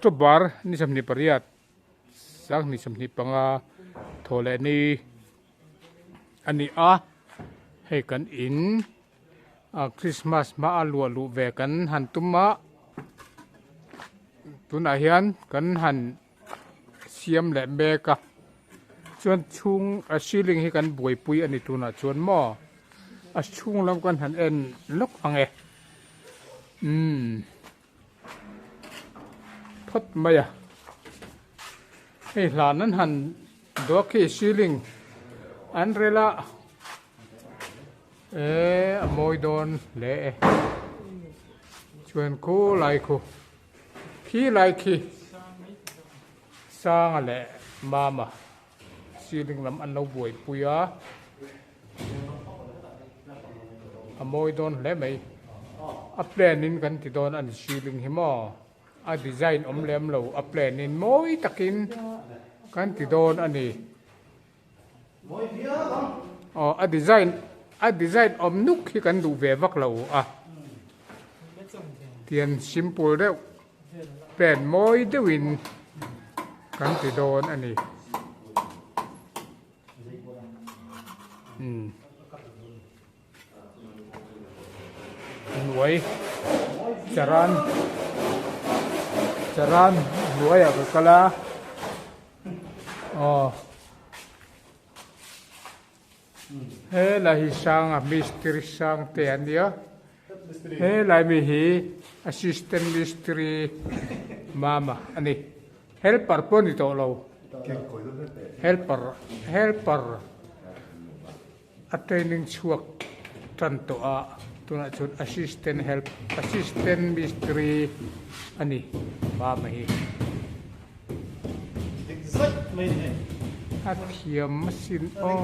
October ni 28 2025 thaw leh ni a ni a, hei kan in Christmas hma a luah luh ve kan han tum a, tunah hian kan han siam leh mek a, chuan chhung a ceiling hi kan buaipui a ni tunah chuan maw a chhung lam kan han en lawk ang e umm phawt mai a hei hlan an han duak khi ceiling an rel a eh a mawi dawn hle e chuan khulai khu. Khi lai khi Sanga leh Mama ceiling lam an lo buaipui a, a mawi dawn hle mai. A plan in kan ti dawn a ni ceiling hi maw, a design awm lem lo, a plan in mawi takin kan ti dawn a ni. Aw a design a design awm nuk hi kan duh ve vak lo a tian simple deuh pen mawi deuhin kan ti dawn a ni umm hnuai charan charan hnuaiah ka kal a. Aw helai hi sanga mistiri sang te an nia helai mi hi assistant mistiri mama a ni helper pawh a ni tawh lo helper helper a training chhuak tan tawh a tunah chuan assistant help assistant mistiri a ni mama hi a thiam asin aw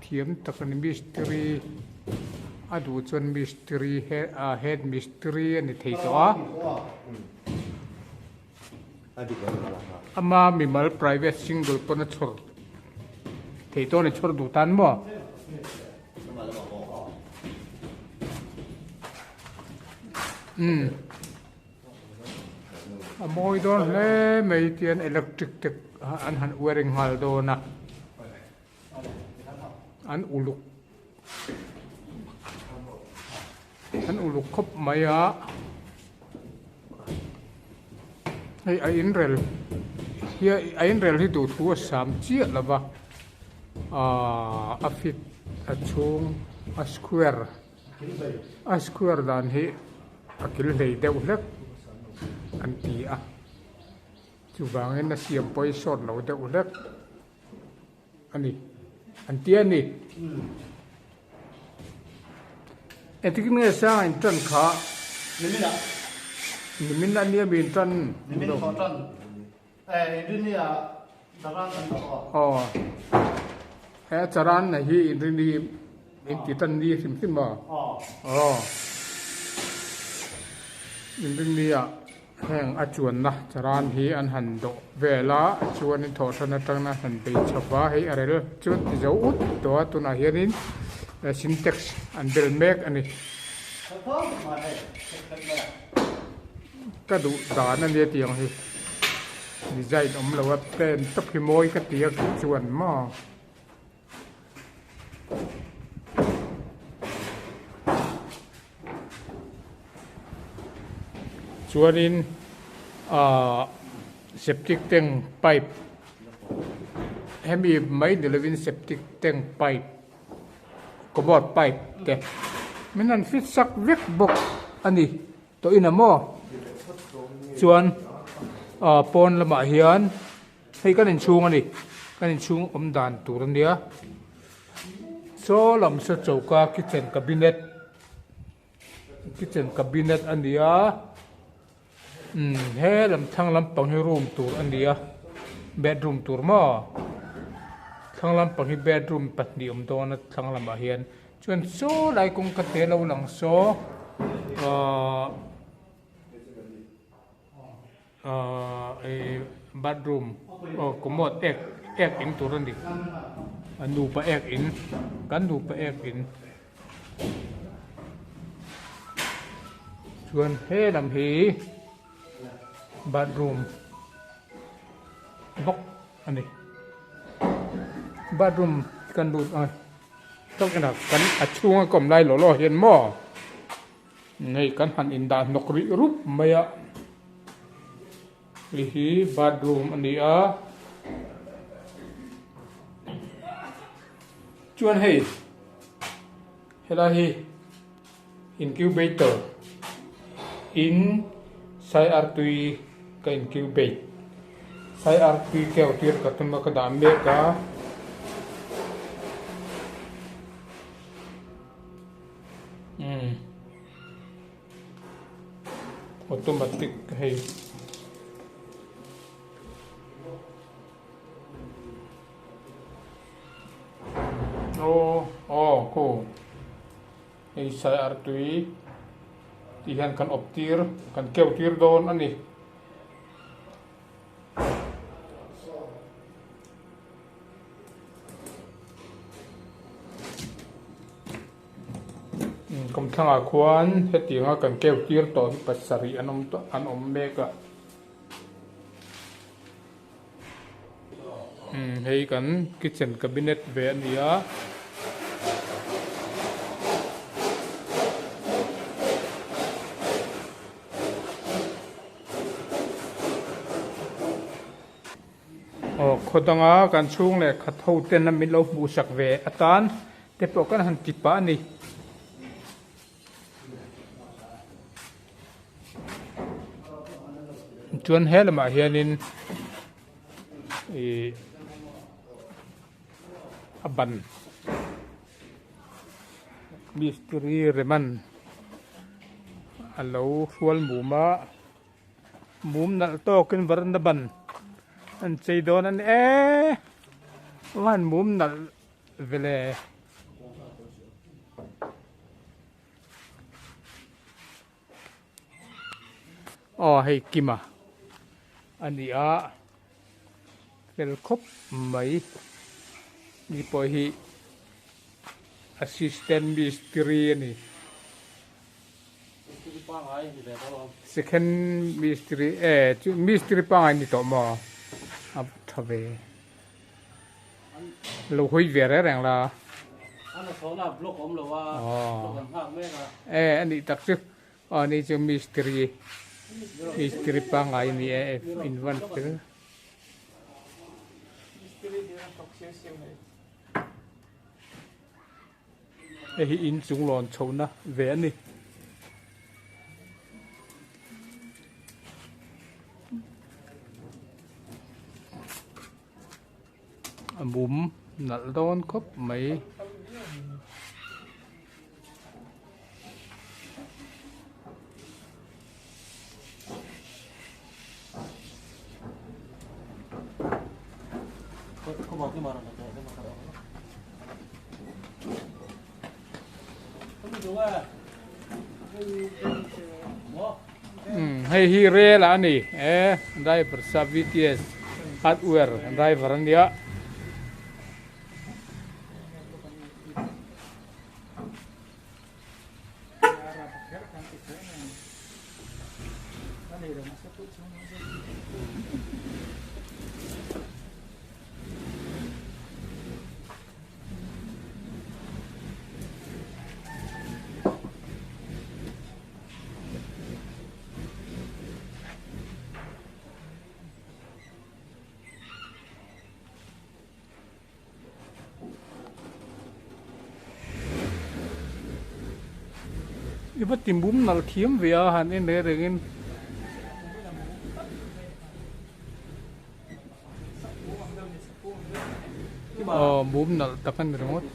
thiam tak a ni mistiri a duh chuan mistiri head mistiri a ni thei tawh a. Ama mimal private single pawn a chhawr thei tawn a chhawr duh tan maw? Umm a mawi dawn hle mai tian electric te an han wiring nghal dawn a an uluk an uluk khawp mai a hei a inrel hi a inrel hi duhthu a sam chiah lo va ahh a fit a chhung a square a square dan hi a kil hlei deuh hlek an ti a chuvangin a siam pawh hi sawt lo deuh hlek. A ni, an ti a ni. Engtikin nge Sanga in tan kha? Nimin ah. Nimin a nia mi in tan. Nimin thawh tan. Eh, inrini ah charan kan la aw. Aw. He charan na hi inrini in ti tan ni hrim hrim a. Aw. Aw. Inrini ah. Heng a chuanna charan hi an han dawh vel a, a chuanin thawhhran atangin an han bei chho va, hei a rel chu an ti zo ut tawh a, tunah hianin sintex an bel mek a ni. Ka duh dan a nia tiang hi design awm lo a plan tawp hi mawi ka ti a chuan maw. Chuanin ahh septic tank pipe hemi mai ni lovin septic tank pipe commode pipe te min han fit sak vek bawk a ni tawh in a maw chuan ahh pawn lamah hian. Hei kan inchhung a ni, kan inchhung awm dan tur a nia. Saw lam saw choka kitchen cabinet kitchen cabinet a ni a, umm he lam thlang lampang hi room tur a ni a, bedroom tur maw thlang lampang hi bedroom pahnih awm dawn a thlang lamah hian chuan saw lai kawngka te lo lang saw ahh. Ahh bathroom aw commode ek ek in tur a ni a nupa ek in kan nupa ek in Chuan he lam hi bathroom bawk a ni. Bathroom kan lut ang e. Tawk inah kan a chhunga ka awm lai law law hian maw hei kan han indah hnawk rih rup mai a. Hei hi bathroom a ni a. Chuan hei helai hi incubator in sai artui ka incubate sai artui keu tir ka tum a ka dah mek a. Umm automatic hei. Aw aw khu hei sai artui tih hian kan awp tir kan keu tir dawn a ni. Kawmthlangah khuan hetianga kan keu tir tawh hi pasarih an awm tawh an awm mek a. Umm hei kan kitchen cabinet ve a ni a. Aw khaw danga kan chhung leh khat ho ten a min lo hmuh sak ve atan te pawh kan han ti pah a ni. Chuan he lamah hianin ih a ban mistiri reman a lo hrual mum a mum nalh tawkin varanda ban an chei dawn a ni e van mum nalh vele. Aw hei Kima a ni a fel khawp mai ni pawh hi assistant mistiri a ni second mistiri e chu mistiri pangngai ni tawh maw a tha ve. Lo hawi ve reng reng la. E a nih tak chu. Aw ni chu mistiri mistiri pangngai a ni e in van fel. Hei hi inchung lawn chhohna ve a ni. A mum nalh dawn khawp mai. Hei hi rel a ni e driver sa VTS hardware driver a nia. I va ti mum nalh thiam ve a han en reng rengin. Aw mum nalh tak a ni ringawt.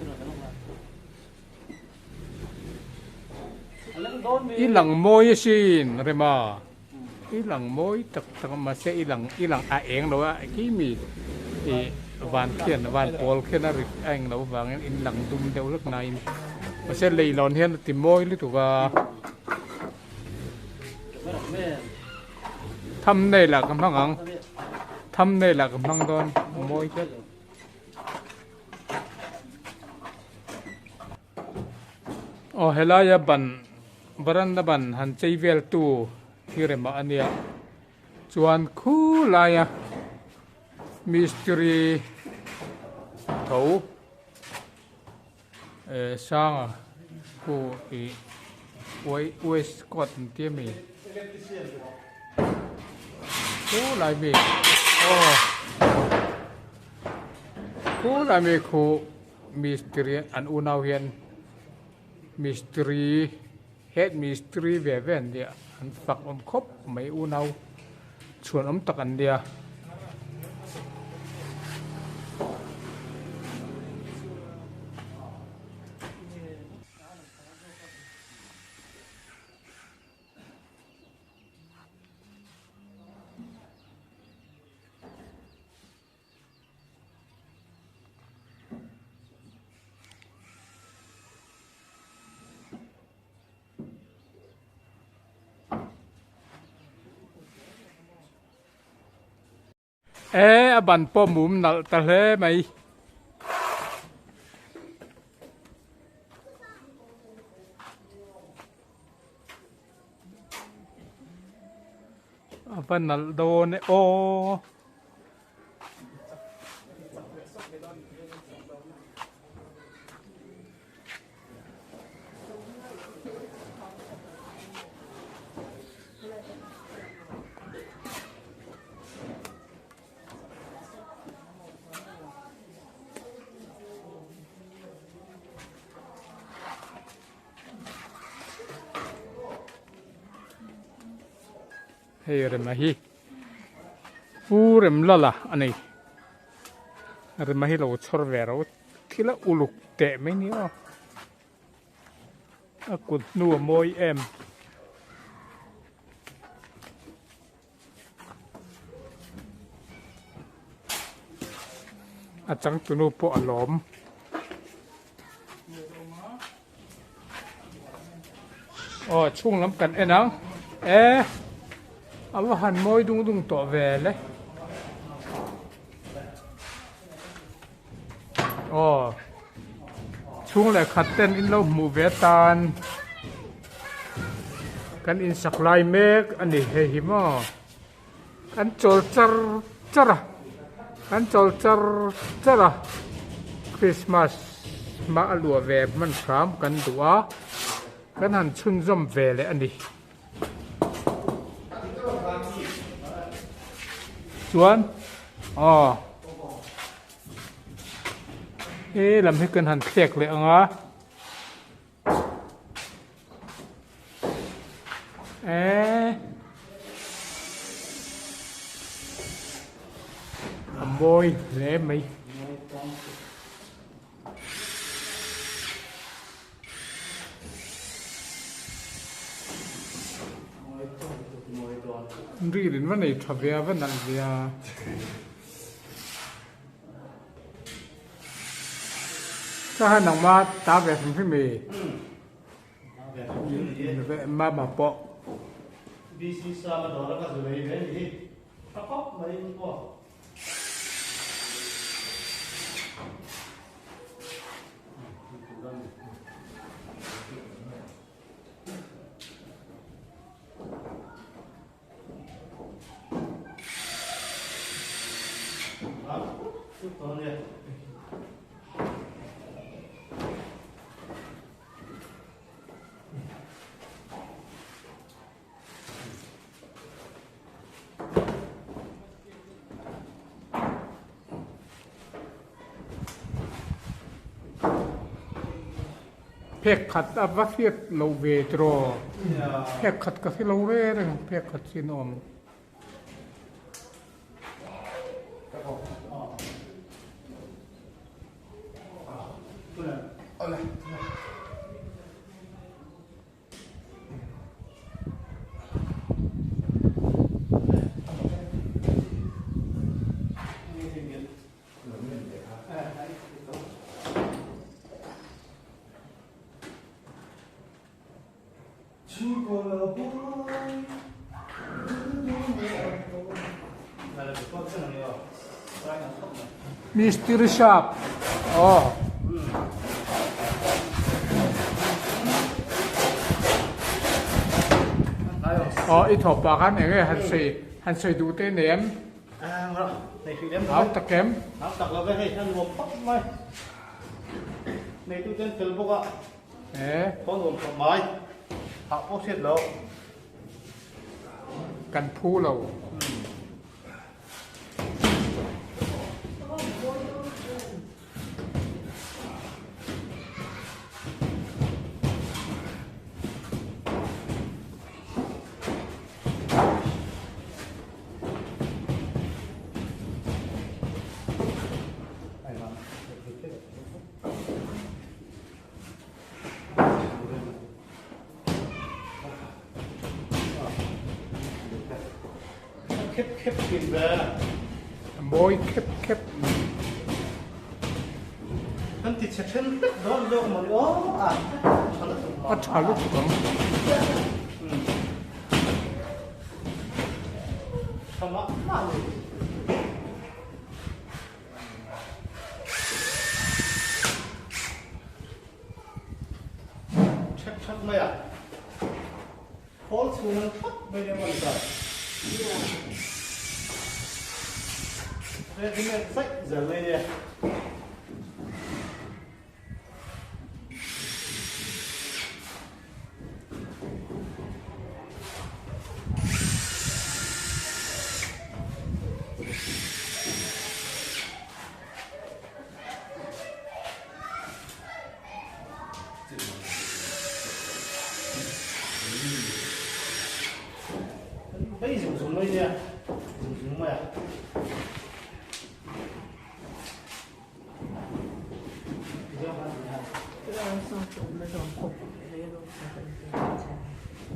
I lang mawi asin Rema. I lang mawi tak tak a mahse i lang i lang a eng lo a khi mi ih van khian van pawl khian a rit a eng loh avangin in lang dum deuh hlek nain mahse leilawn hian a ti mawi lutuk a. Thumbnail ah ka hmang ang thumbnail ah ka hmang dawn mawi tlat. Aw helaia ban. Varanda ban han chei vel tu hi rema a nia chuan khulaia mistiri tho eh sanga khu ih waistcoat an ti ami khulai mi aw khulai mi khu mistiri an unau hian. Mistiri head mistiri ve ve an nia an fak awm khawp mai unau chhuan awm tak an nia. E a ban pawh mum nalh ta hle mai. A va nalh dawn e aw. Hei rema hi pu rem lala a nei rema hi lo chhawr ve ro thil a uluk teh mai ni aw a kut hnu a mawi em. A changtunu pawh a lawm. Aw chhung lam kan en ang e a va han mawi dung dung tawh ve le aw chhung leh khat ten in lo hmuh ve atan kan insak lai mek a ni hei hi maw kan chawl char char a kan chawl char char a Christmas hma a luah ve hman hram kan duh a kan han chhunzawm ve leh a ni. Chuan aw he lam hi kan han thlek leh ang a eh a mawi hle mai. Ril in va nei tha ve a va nalh ve a. Ka han ang ma ta ve hrim hrim e. Mama pawh. BC Sama dawr a ka zu lei ve ni hi. Tha khawp mai pawh. Phek khat a va hriat loh ve tiraw phek khat ka hre lo reng reng phek khat chin a awm. Mistiri shop aw. Aw i thawh pah khan eng nge han sawi han sawi duh te nei em? Hau tak em? Hau tak lo ve hei a nuam khawp mai. Neitu ten fel bawk a. E. Khaw nuam khawp mai. Hah pawh hriat lo. Kan phu lo. Mawi khep khep. A tha lutuk ang. Khawl chhung an thlap mai nia maw ta. Ready made zaih zel mai nia. Hei zung zung mai nia zung zung mai a.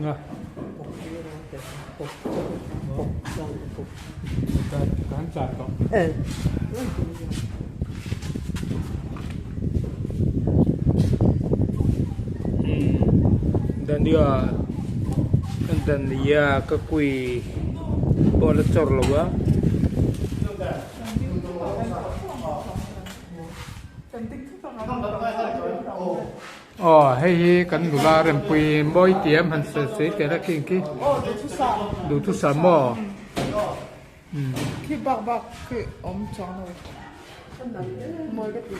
Nga. Kan chan tawh. Dania Dania ka kui pawh a la chawr lo a. Aw hei hi kan nula rempui mawi tiam han sawi sawi tel a khi khi duhthusam maw. Khi bak bak khi awm chuang lo mawi ka ti.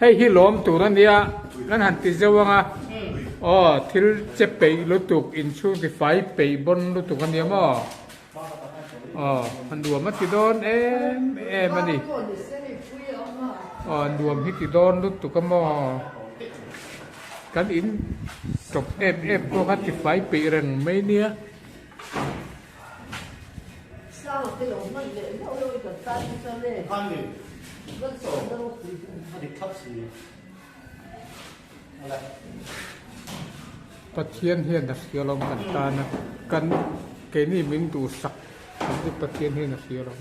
Hei hi lawm tur a nia kan han ti zeuh ang a aw thil che peih lutuk inchhung ti fai peih bawn lutuk a nia maw. Aw a nuam a ti dawn em em a ni. Aw nuam hi ti dawn lutuk a maw. Kan in tawp em em pawh kha ti fai peih reng mai nia. Pathian hian a hria lo kan tan a, kan keini min duhsak kan chu Pathian hian a hria lo.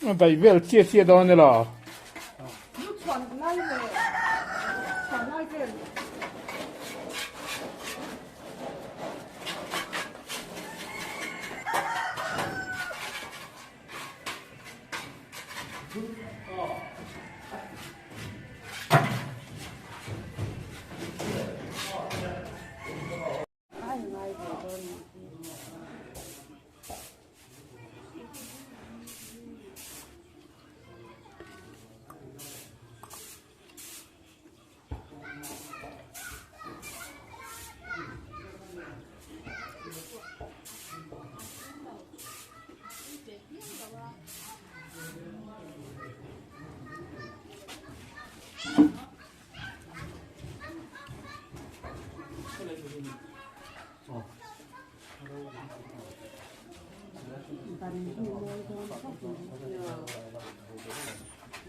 A dai vel chiah chiah dawn elo.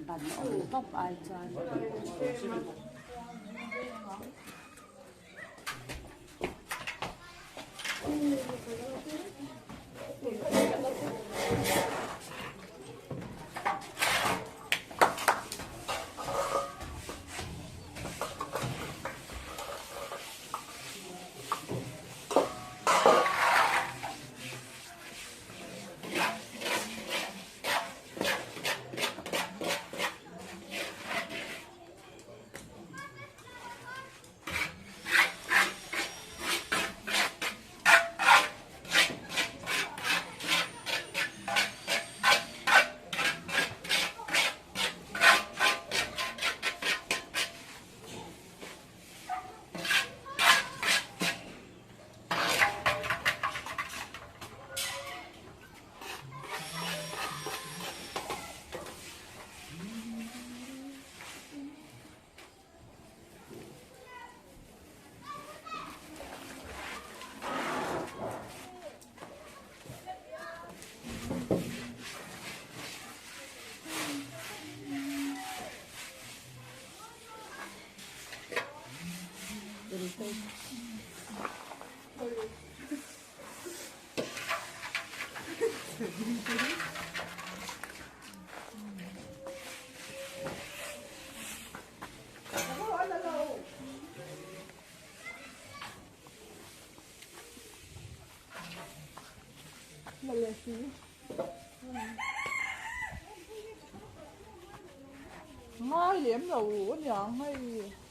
Ban awm tawp ai chuan. Ngai lem lo aniang hei.